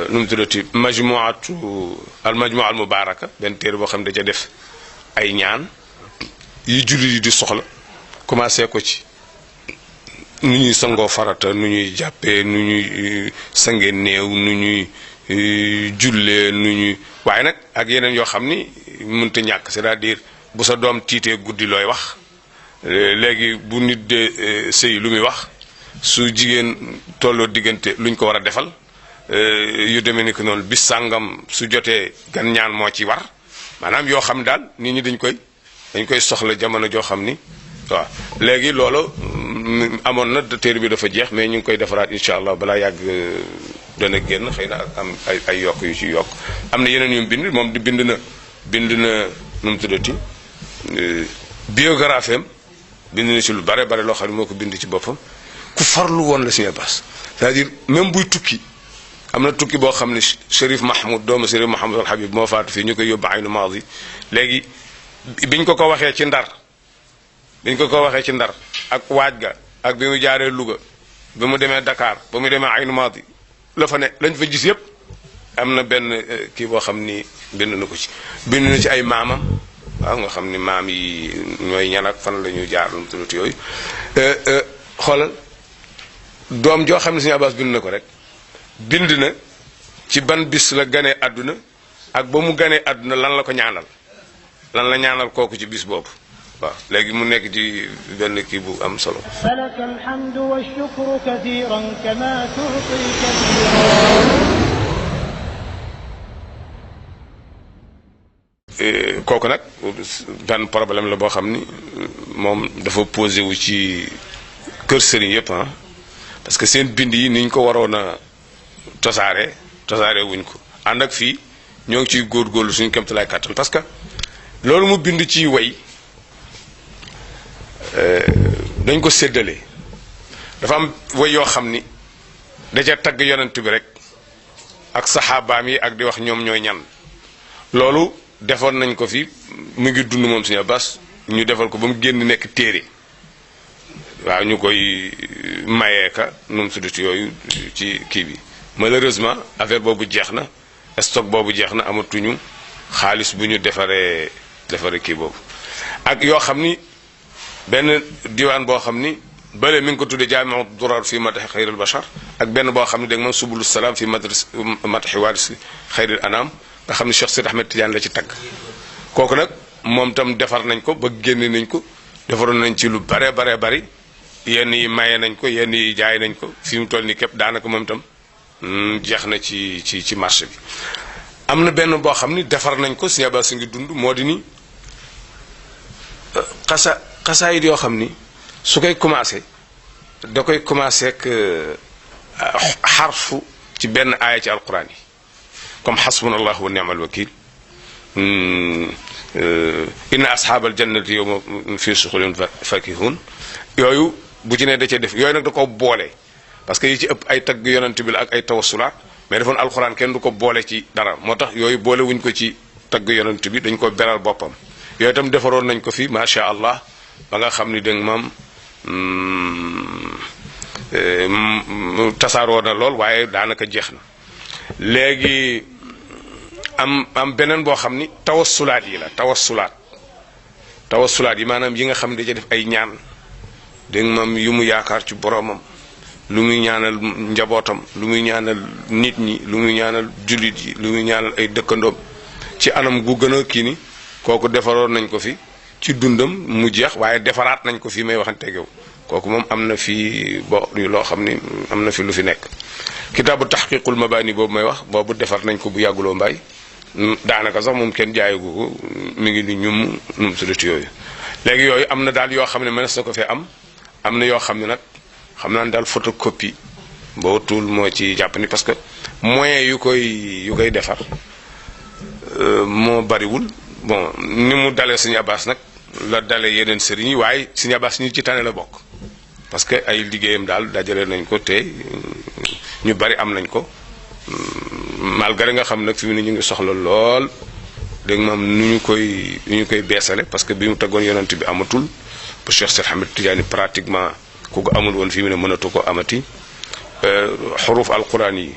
nu mu tuddati al majmua al mubaraka benn téere boo xam ne da ca def ay ñaan yi jullit yi di soxla commencé ko ci nu ñuy sangoo farata nu ñuy jàppee nu ñuy sangee néew nu ñuy jullee nu ñuy waaye nag ak yeneen yoo xam ni mënta ñàkk c'est-à-dire bu sa doom tiitee guddi looy wax léegi bu nit de sëy lu muy wax su jigéen tolloo diggante luñ ko war a defal yu demee ni que noonu bis sàngam su jotee gan ñaan moo ci war maanaam yoo xam daal nit ñi dañ koy soxla jamono joo xam ni waaw léegi loolu amoon na téere bi dafa jeex mais ñu ngi koy defaraat incha allah balaa yàgg dana génn xëy na am ay yokk yu ci yokk am na yeneen yu bind moom di bind na nu mu tuddati biographie am bind na ci lu bare loo xam ne moo ko bind ci boppam ku farlu woon la Sëñ Abbas c'est-à-dire même buy tukki am na tukki boo xam ne Chérif Mahmoud doomu Chérif Mahmoud al Habib moo faatu fii ñu koy yóbbu Aynu Maadi léegi biñ ko waxee ci Ndar ak waaj ga ak bi mu jaaree Louga bi mu demee Dakar ba mu demee Aynu Maadi la fa ne lañ fa gis yépp am na benn kii boo xam ni bind na ko ci bind na ci ay maamam waaw nga xam ni maam yi ñooy ñan ak fan la ñu jaar lu mu tuddut yooyu xoolal doom joo xam ne Sëñ Abbas bind na ko rek bind na ci ban bis la ganee àdduna ak ba mu ganee àdduna lan la ko ñaanal lan la ñaanal kooku ci bis boobu waaw léegi mu nekk ci benn kii bu am solo falaka alhamdu wa shukru kathiran kama tu'ti kathiran kooku nag benn problème la boo xam ni moom dafa posé wu ci kër sëriñ yëpp parce que seen bind yi niñ ko waroon a tasaare wuñ ko ànd ak fii ñoo ngi ciy góorgóorlu suñu kéemtalaay kàttan parce que loolu mu bind ci way dañ ko séddale dafa am way yoo xam ni da ca tagg yonent bi rek ak saxaabaam yi ak di wax ñoom ñooy ñan loolu defoon nañ ko fi mu ngi dund moom Sëñ Abbas ñu defal ko ba mu génn nekk téere waaw ñu koy mayeeka nu mu tuddati yooyu ci kii bi malheureusement affaire boobu jeex na stock boobu jeex na amatuñu xaalis bu ñu defaree kii boobu ak yoo xam ni benn diwaan boo xam ni bële mi ngi ko tuddee jaamiu durar fi mataxi xayril bachar ak benn boo xam ne dégg man subulu salaam fi mataxi waaris xayril anam nga xam ne Cheikh Sidi Ahmed Tidiane la ci tagg kooku nag moom tam defar nañ ko ba génne nañ ko defaroon nañ ci lu bari yenn yi maye nañ ko yenn yi jaay nañ ko fi mu toll nii képp daanaka moom itam jeex na ci marché bi. am na benn boo xam ni defar nañ ko Sëñ Abbas ngi dund moo di ni xasaayit yoo xam ni su koy commencé da koy commencé ak xarfu ci benn aaya ci alquran yi comme xasbunallahu wa ni'mal wakil inna ashaabal jannati yawma fi suxulin fakihun yooyu bu ci ne da cee def yooyu nag da ko boole parce que yi ci ëpp ay tagg yonent bi la ak ay tawassulaat mais defoon alxuraan kenn du ko boole ci dara moo tax yooyu boole wuñ ko ci tagg yonent bi dañ ko beral boppam yooyu itam defaroon nañ ko fi macha allah ba nga xam ni dégg maam tasaaroo na lool waaye daanaka jeex na léegi am beneen boo xam ni tawassulaat yi la tawassulaat yi maanaam yi nga xam ne da ca def ay ñaan dégg maam yu mu yaakaar ci boromam lu muy ñaanal njabootam lu muy ñaanal nit ñi lu muy ñaanal jullit yi lu muy ñaanal ay dëkkandoom ci anam gu gën a kii ni kooku defaroon nañ ko fi ci dundam mu jeex waaye defaraat nañ ko fi may waxanteeg yow kooku moom am na fi loo xam ni am na fi lu fi nekk. kitaabu taxqiqul mabaani boobu may wax boobu defar nañ ko bu yàgguloo mbaay daanaka sax moom kenn jaayagu ko mi ngi ni ñum num sudati yooyu léegi yooyu am na daal yoo xam ne mënees na ko fee am na yoo xam ne nag xam naa ne daal photocopie boo tuul moo ci jàpp ni parce que moyens yu koy defar moo bariwul bon ni mu dalee Sëñ Abbas nag la dalee yeneen sëriñ yi waaye Sëñ Abbas ñi ci tane la bokk parce que ay liggéeyam daal dajale nañ ko te ñu bari am nañ ko malgré nga xam nag fi mu ne ñu ngi soxla lool dégg nga maam nu ñu koy beesale parce que bi mu taggoon yonent bi amatul bu Cheikh Seydi Ahmed Tidiane pratiquement ku ko amul woon fi mu ne mënatu ko amati xuruf alquran yi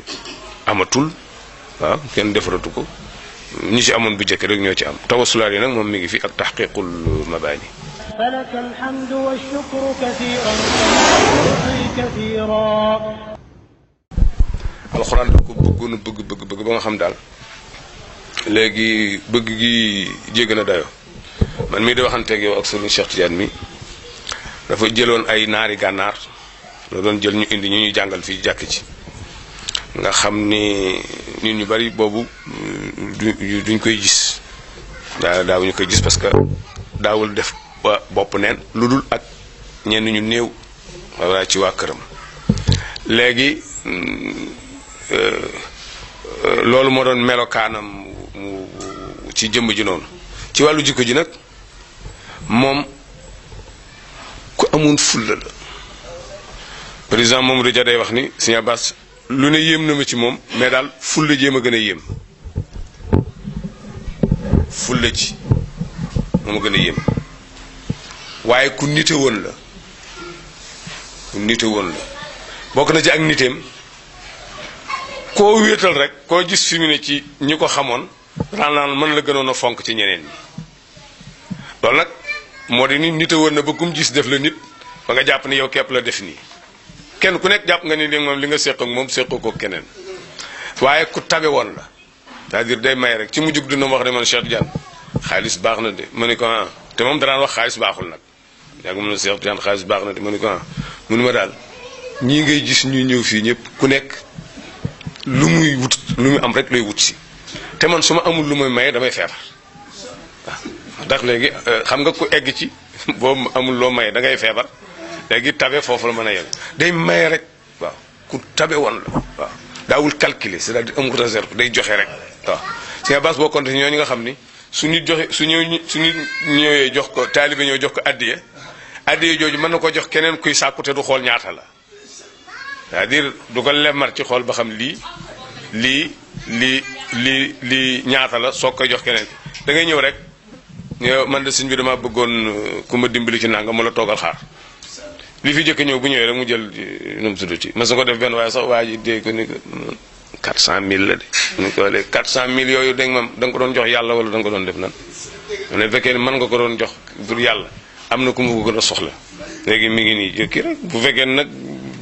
amatul waaw kenn defaratu ko ñi ci amoon bu jëkk rek ñoo ci am tawassulaat yi nag moom mi ngi fi ak taxqiqul mabaani. فلك الحمد والشكر كثيرا كثيرا. alxuraan da ko bëggoon a bëgg ba nga xam daal léegi bëgg gi jégg na dayo man mii di waxanteeg yow ak sëriñ Cheikh Tidiane mi dafa jëloon ay naari gànnaar la doon jël ñu indi ñu ñuy jàngal fii jàkk ci nga xam ni ñun ñu bari boobu duñ koy gis daawuñu koy gis parce que daawul def bopp neen lu dul ak ñenn ñu néew walla ci waa këram léegi loolu moo doon melokaanam ci jëmm ji noonu ci wàllu jikko ji nag moom ku amoon fulla la président Mamadou Dia day wax ni Sëñ Abbas lu ne yéem na ma ci moom mais daal fulla jéem a gën a yéem fulla ji moo ma gën a yéem waaye ku nite woon la bokk na ci ak niteem koo wéetal rek koo gis fi mu ne ci ñi ko xamoon naan mën la gënoon a fonk ci ñeneen ñi loolu nag moo di ni nite woon na ba kum gis def la nit ba nga jàpp ni yow képp la def nii kenn ku nekk jàpp nga ni léegi moom li nga séq ak moom séqoo ko keneen waaye ku tabe woon la c'est-à-dire day may rek ci mujjug dina wax ne man Cheikh Tidiane xaalis baax na de ma ne ko te moom danaan wax xaalis baaxul nag yàgg mën na Cheikh Tidiane xaalis baax na de ma ne ko mënu ma daal ñii ngay gis ñuy ñëw fii ñëpp ku nekk lu muy am rek lay wut si te man su ma amul lu may maye damay feebar waaw ndax léegi xam nga ku egg ci boo amul loo maye da ngay feebar léegi tabe foofu la mën a yem day maye rek waaw ku tabe woon la waaw daawul calculer c'est-à-dire amul réserve day joxe rek waaw Sëñ Abbas boo compté ñooñu nga xam ni su nit ñëwee jox ko taalibe ñëw jox ko addiye jooju mën na ko jox keneen kuy sàkku te du xool ñaata la c'est-à-dire du ko lemmar ci xool ba xam lii ñaata la soog koy jox keneen da ngay ñëw rek man de sëñ bi dama bëggoon ku ma dimbali ci nanga mu la toogal xaar li fi jëkk ñëw bu ñëwee rek mu jël nu mu tudd ci mas na ko def benn waaye sax waa ji dee ko ni ko 400000 la de ni ko léegi 400000 yooyu da nga ko doon jox yàlla wala da nga ko doon def nan ne fekkee ni mën nga ko doon jox pour yàlla am na ku mu ko gën a soxla léegi mi ngi nii jëkki rek bu fekkee nag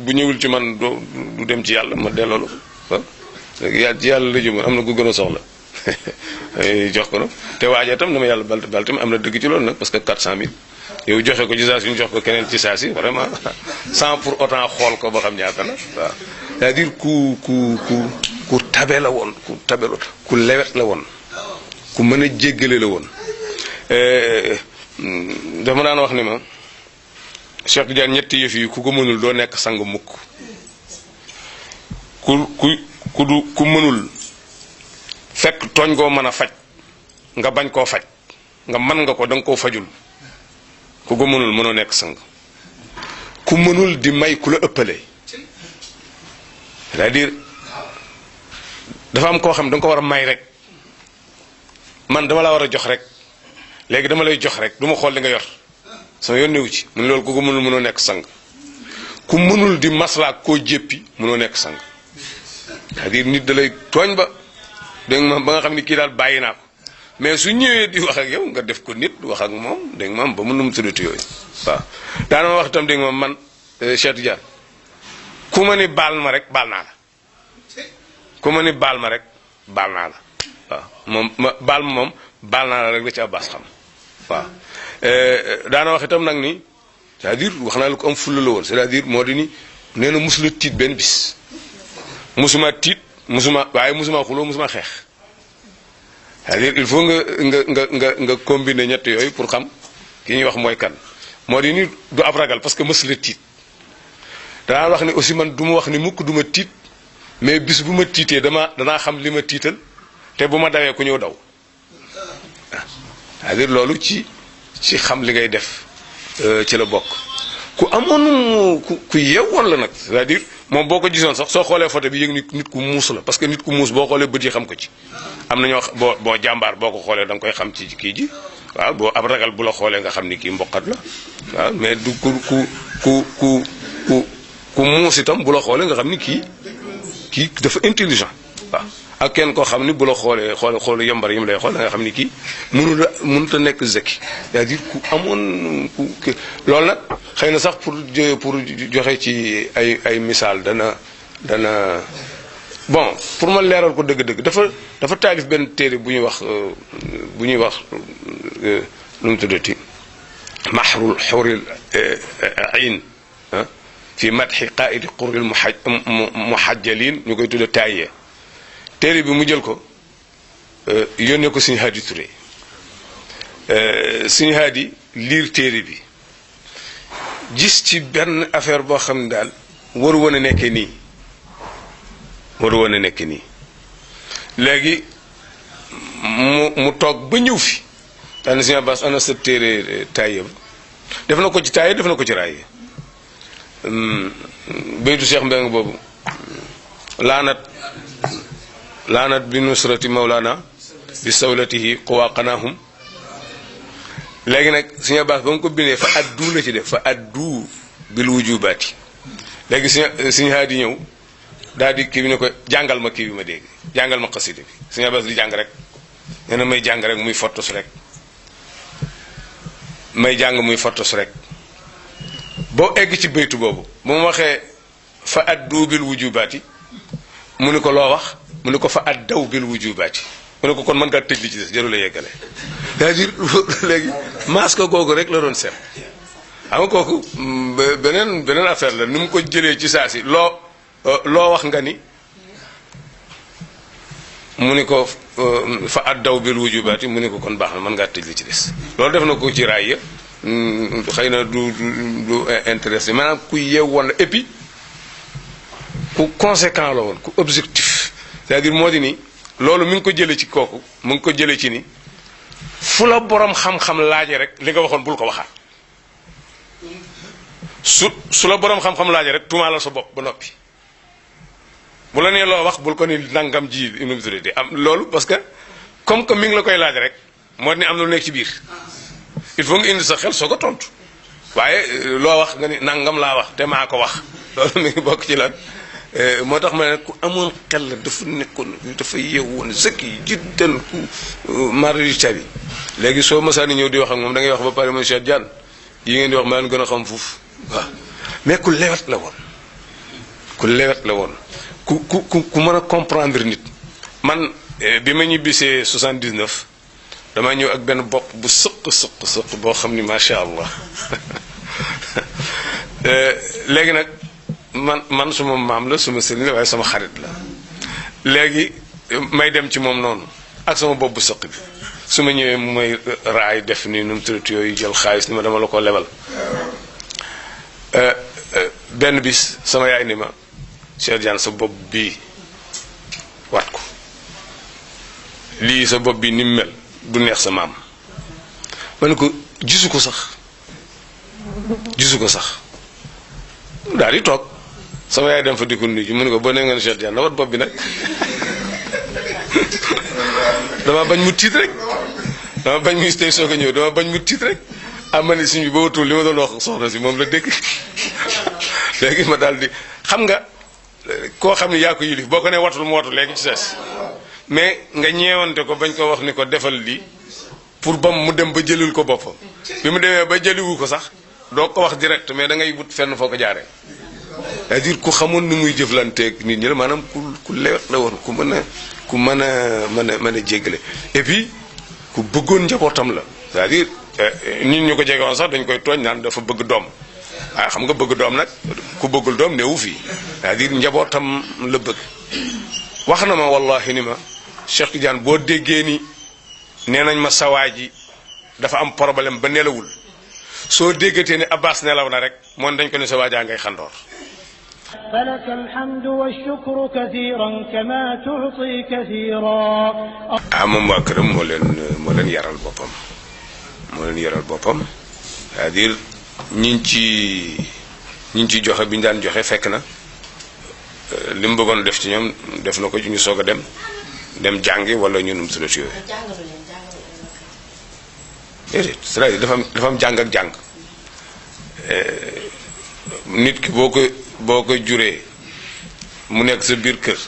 bu ñëwul ci man du dem ci yàlla ma delloo la léegi ci yàlla la jëm am na ku gën a soxla jox ko nag te waajee tam dama yàlla balte am na dëgg ci loolu nag parce que 400000 yow joxe ko ci saa si ñu jox ko keneen ci saa si vraiment sans pour autant xool ko ba xam ñaata la waaw c'est-à-dire ku tabe la woon ku tabe la ku lewet la woon ku mën a jéggale la woon dama daan wax ni ma Cheikh Tidiane ñetti yëf yi ku ko mënul doo nekk sang mukk ku mënul fekk tooñ goo mën a faj nga bañ koo faj nga mën nga ko da nga koo fajul ku ko mënul mënoo nekk sang ku mënul di may ku la ëppale c'est-à-dire dafa am koo xam da nga ko war a may rek man dama la war a jox rek léegi dama lay jox rek du ma xool li nga yor sama yoon newu ci mun loolu ku ko mënul mënoo nekk sang ku mënul di maslaa koo jéppi mënoo nekk sang c'est-à-dire nit da lay tooñ ba dégg nga ba nga xam ni kii daal bàyyi naa ko mais su ñëwee di wax ak yow nga def ko nit wax ak moom dégg nga ba mën na mu tuddati yooyu waaw daana ma wax itam dégg nga man Cheikh Tidiane ku ma ni baal ma rek baal naa la ku ma ni baal ma rek baal naa la waaw moom baal ma moom baal naa la rek la ci Abbas xam waaw daana wax itam nag ni c'est-à-dire wax naa la ko am fulla la woon c'est-à-dire moo di ni nee na musula tiit benn bis musuma tiit waaye musuma xuloo musuma xeex c'est-à-dire il faut nga combiner ñett yooyu pour xam ki ñuy wax mooy kan moo di ni du ab ragal parce que mësula tiit danaa wax ni aussi man du ma wax ni mukk du ma tiit mais bis bu ma tiitee danaa xam li ma tiital te bu ma dawee ku ñëw daw c'est-à-dire loolu ci xam li ngay def ci la bokk ku amoon ku yeewoon la nag c'est-à-dire moom boo ko gisoon sax soo xoolee photo bi yëg nit ku muus la parce que nit ku muus boo xoolee bët yi xam ko ci am na ñoo boo jàmbaar boo ko xoolee da nga koy xam ci kii ji waaw boo ab ragal bu la xoolee nga xam ni kii mboqat la waaw mais du ku muus itam bu la xoolee nga xam ni kii dafa intelligent waaw ak kenn koo xam ni bu la xool yambar yi mu lay xool da nga xam ni kii mënut a nekk zeki c'est-à-dire ku amoon loolu nag xëy na sax pour joxe ci ay misaal dana bon pour ma leeral ko dëgg-dëgg dafa taalif benn téere bu ñuy wax lu mu tuddati mahrul xuril ayn fi madxi qaidi qurril muhajjalin ñu koy tudde taayee téere bi mu jël ko yónnee ko Sëñ Haadi Touré Sëñ Haadi liir téere bi gis ci benn affaire boo xam ne daal waru woon a nekkee nii léegi mu toog ba ñëw fi daal na Sëñ Abbas ana sa téere taayee def na ko ci taayee def na ko ci raayee baytu Cheikh Mbeng boobu laanat bi nusrati mawlana bi sawlatihi quwaqanahum léegi nag Sëñ Abbas ba mu ko bindee fa addu la ci def fa addu bil wujubaati léegi Sëñ Haadi ñëw daal di kii bi ne ko jàngal ma kii bi ma dégg jàngal ma xasida bi Sëñ Abbas di jàng rek nee na may jàng rek muy fottos rek boo egg ci baytu boobu bu ma waxee fa addu bil wujubaati mu ne ko loo wax mu ne ko fa addaw bil wujubaati mu ne ko kon mën ngaa tëj li ci des jarul a yeggale c'est-à-dire léegi masque googu rek la doon seet xam nga kooku beneen affaire la ni mu ko jëlee ci saa si loo wax nga ni mu ne ko fa addaw bil wujubaati mu ne ko kon baax na mën ngaa tëj li ci des loolu def na ko ci raay ya xëy na du intéressé maanaam ku yeew woon la et puis ku conséquent la woon ku objectif c'est-à-dire moo di ni loolu mi ngi ko jëlee ci kooku mu ngi ko jëlee ci ni fu la borom xam-xam laaje rek li nga waxoon bul ko waxaat su la borom xam-xam laaje rek tuumaalal sa bopp ba noppi bu la nee loo wax bul ko ni nangam ji université am loolu parce que comme que mi ngi la koy laaj rek moo di ni am na lu nekk ci biir il faut nga indi sa xel soo ko tontu waaye loo wax nga ni nangam laa wax te maa ko wax loolu mi ngi bokk ci lan moo tax ma ne ku amoon xel la dafa nekkoon dafa yeewoon zaki jiddan ku mari tabi léegi soo masaani ñëw di wax ak moom da ngay wax ba pare mooy Cheikh Diane yi ngeen di wax maa leen gën a xam fuuf waaw mais ku lewet la woon ku mën a comprendre nit man bi ma ñibbisee 79 dama ñëw ak benn bopp bu sëq boo xam ni macha allah léegi nag man suma maam la suma sëriñ la waaye sama xarit la léegi may dem ci moom noonu ak sama bopp bu sëq bi su ma ñëwee mu may raay def ni nu mu tuddati yooyu jël xaalis ni ma dama la ko lebal benn bis sama yaay ni ma Cheikh Tidiane sa bopp bii wat ko lii sa bopp bi ni mu mel du neex sa maam ma ne ko gisu ko sax daal di toog sama yaay dem fa di ko nuyu mu ne ko boo nee nga ne Cheikh Tidiane na wat bopp bi nag dama bañ mu tiit rek dama bañ muy tey soog a ñëw dama bañ mu tiit rek am ma ne suñ bi ba watul li ma doon wax soxna si moom la dégg léegi ma daal di xam nga koo xam ne yaa ko yilif boo ko nee watul mu watu léegi ci ses mais nga ñeewante ko bañ ko wax ni ko defal lii pour ba mu dem ba jëlil ko boppam bi mu demee ba jëliwu ko sax doo ko wax direct mais da ngay wut fenn foo ko jaaree c'est-à-dire ku xamoon ni muy jëflanteeg nit ñi la maanaam ku lewet la woon ku mën a jéggale et puis ku bëggoon njabootam la c'est-à-dire nit ñu ko jege woon sax dañ koy tooñ naan dafa bëgg doom waaye xam nga bëgg doom nag ku bëggul doom newu fii c'est-à-dire njabootam la bëgg wax na ma wallahi ni ma Cheikh Tidiane boo déggee ni nee nañ ma sawaay ji dafa am problème ba nelawul soo déggatee ni Abbas nelaw na rek moom dañ ko ne sa waajaa ngay xandoor فلك الحمد والشكر كثيرا كما تعطي كثيرا moom waa këram moo leen yaral boppam c'est-à-dire ñi ci joxe bi ñu daan joxe fekk na li mu bëggoon def ci ñoom def na ko ñu soog a dem jàngi wala ñu num sulat yooyu déedéet c'est-à-dire dafa am jàng ak jàng nit ki boo ko juree mu nekk sa biir kër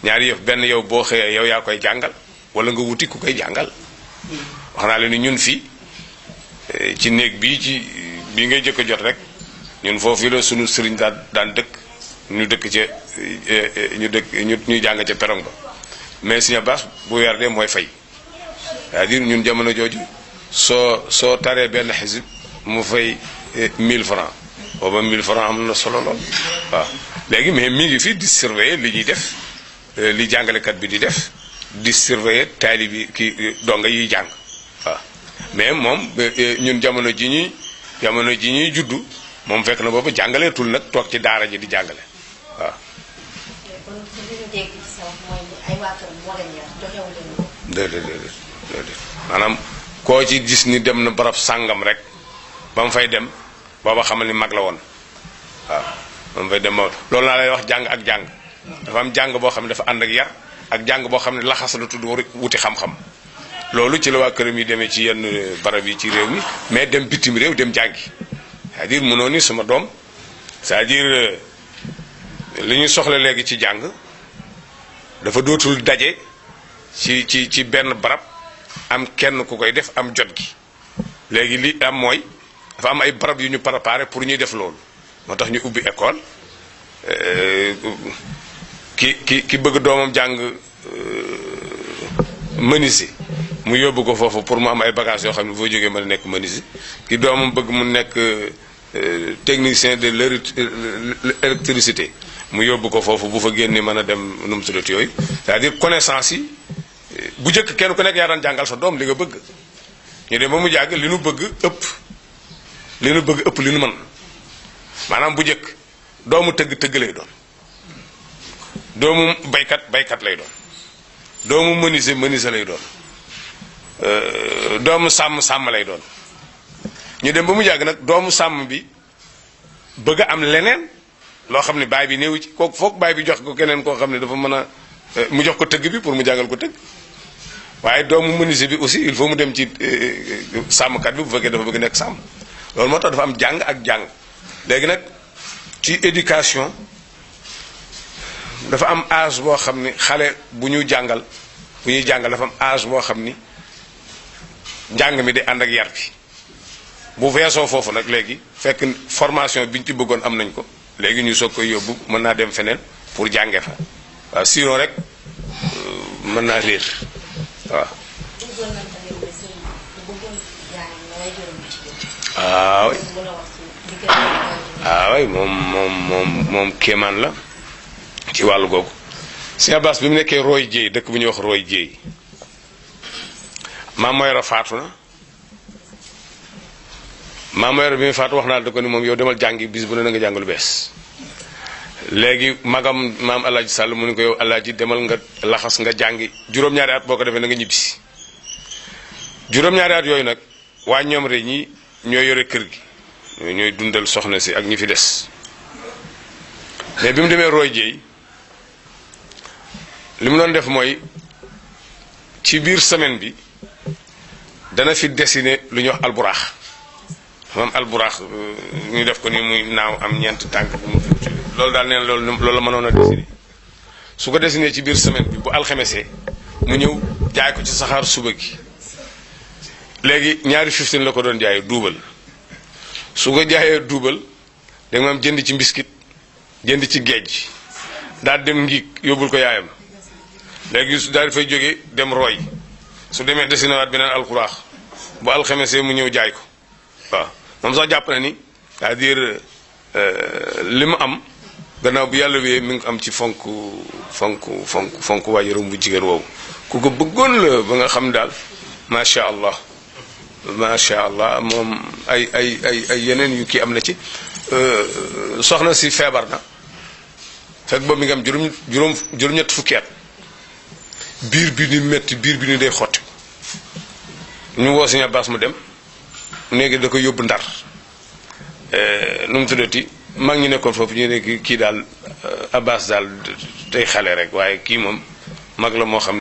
ñaari yëf benn yow boo xëyee yow yaa koy jàngal wala nga wuti ku koy jàngal wax naa leen ni ñun fii ci néeg bii ngay jëkk a jot rek ñun foofu la sunu sëriñ daan dëkk ñu dëkk ca ñuy jàng ca perong ba mais Sëriñ Abbas bu weer dee mooy fay c'est-à-dire ñun jamono jooju soo taree benn xisib mu fay 1000 francs booba 1000 francs am na solo lool waaw léegi mais mi ngi fi di surveiller li ñuy def li jàngalekat bi di def di surveiller taalibi ki donga yiy jàng waaw mais moom ñun jamono ji ñuy juddu moom fekk na booba jàngaleetul nag toog ci daara ji di jàngale waaw. déedéet maanaam koo ci gis ni dem na barab sàngam rek ba mu fay dem booba xamal ni mag la woon waaw ba mu fay dem loolu naa lay wax jàng ak jàng dafa am jàng boo xam ne dafa ànd ak yar ak jàng boo xam ne laxas la tudd wuti xam-xam loolu ci la waa këram yi demee ci yenn barab yi ci réew mi mais dem bitim réew dem jàngi c'est-à-dire mënoo ni sama doom c'est-à-dire li ñu soxla léegi ci jàng dafa dootul daje ci benn barab am kenn ku koy def am jot gi léegi li am mooy dafa am ay barab yu ñu préparé pour ñuy def loolu moo tax ñu ubbi école ki bëgg doomam jàng menuisier mu yóbbu ko foofu pour mu am ay bagages yoo xam ne boo jógee mën a nekk menuisier ki doomam bëgg mu nekk technicien de l'électricité mu yóbbu ko foofu bu fa génnee mën a dem nu mu tuddati yooyu c'est-à-dire connaissance yi bu njëkk kenn ku nekk yaa daan jàngal sa doom li nga bëgg ñu dem ba mu jàgg li nu bëgg ëpp li nu mën maanaam bu njëkk doomu tëgg lay doon doomu baykat lay doon doomu menuisier lay doon doomu sàmm lay doon ñu dem ba mu jàgg nag doomu sàmm bi bëgg a am leneen loo xam ne baay bi néew ci kooku foog baay bi jox ko keneen koo xam ne dafa mën a mu jox ko tëgg bi pour mu jàngal ko tëgg waaye doomu menuisier bi aussi il faut mu dem ci sàmmkat bi bu fekkee dafa bëgg nekk sàmm loolu moo tax dafa am jàng ak jàng léegi nag ci éducation dafa am âge boo xam ni xale bu ñuy jàngal dafa am âge boo xam ni njàng mi di ànd ak yar bi bu weesoo foofu nag léegi fekk formation bi ñu ci bëggoon am nañ ko léegi ñu soog koy yóbbu mën naa dem feneen pour jànge fa waaw sinon rek mën naa réer waaw waay moom kéemaan la ci wàllu googu. Sëñ Abbas bi mu nekkee Roy Jéey dëkk bu ñuy wax Roy Jéey maam Mayoro faatu na maam Mayoro bi muy faatu wax naa da ko ni moom yow demal jàngi bis bu ne na nga jàng lu bees. léegi magam maam Alaaji Sàll mu ni ko yow Alaaji demal nga laxas nga jàngi juróom-ñaari at boo ko defee na nga ñibbisi juróom-ñaari at yooyu nag waa ñoom rek ñi ñooy yore kër gi ñooy dundal soxna si ak ñi fi des. mais bi mu demee Roy Jéey li mu doon def mooy ci biir semaine bi dana fi dessiné lu ñuy wax alburaax moom alburaax ñu def ko ni muy naaw am ñeent tànk bu mu loolu daal neen loolu la mënoon a dessiné su ko dessiné ci biir semaine bi bu alxemesee mu ñëw jaay ko ci saxaar suba gi léegi ñaari 15 la ko doon jaayee duubal su ko jaayee duubal da nga am jënd ci mbiskit jënd ci géej daal dem ngiig yóbbul ko yaayam léegi su daal di fay jógee dem Roy su demee dessiné waat beneen alxuraax bu alxemesee mu ñëw jaay ko waaw moom sax jàpp na ni c'est-à-dire li mu am gannaaw bu yàlla wee mi ngi am ci fonk waajuram bu jigéen woowu ku ko bëggoon la ba nga xam daal macha allah moom ay yeneen yu kii am na ci soxna si feebar na fekk boobu mi ngi am juróom-ñett fukki at biir bi ni metti biir bi ni day xotti ñu woo Sëñ Abbas mu dem léegi da ko yóbbu Ndar nu mu tuddati mag ñi nekkoon foofu ñu ne kii daal Abbas daal day xale rek waaye kii moom mag la moo xam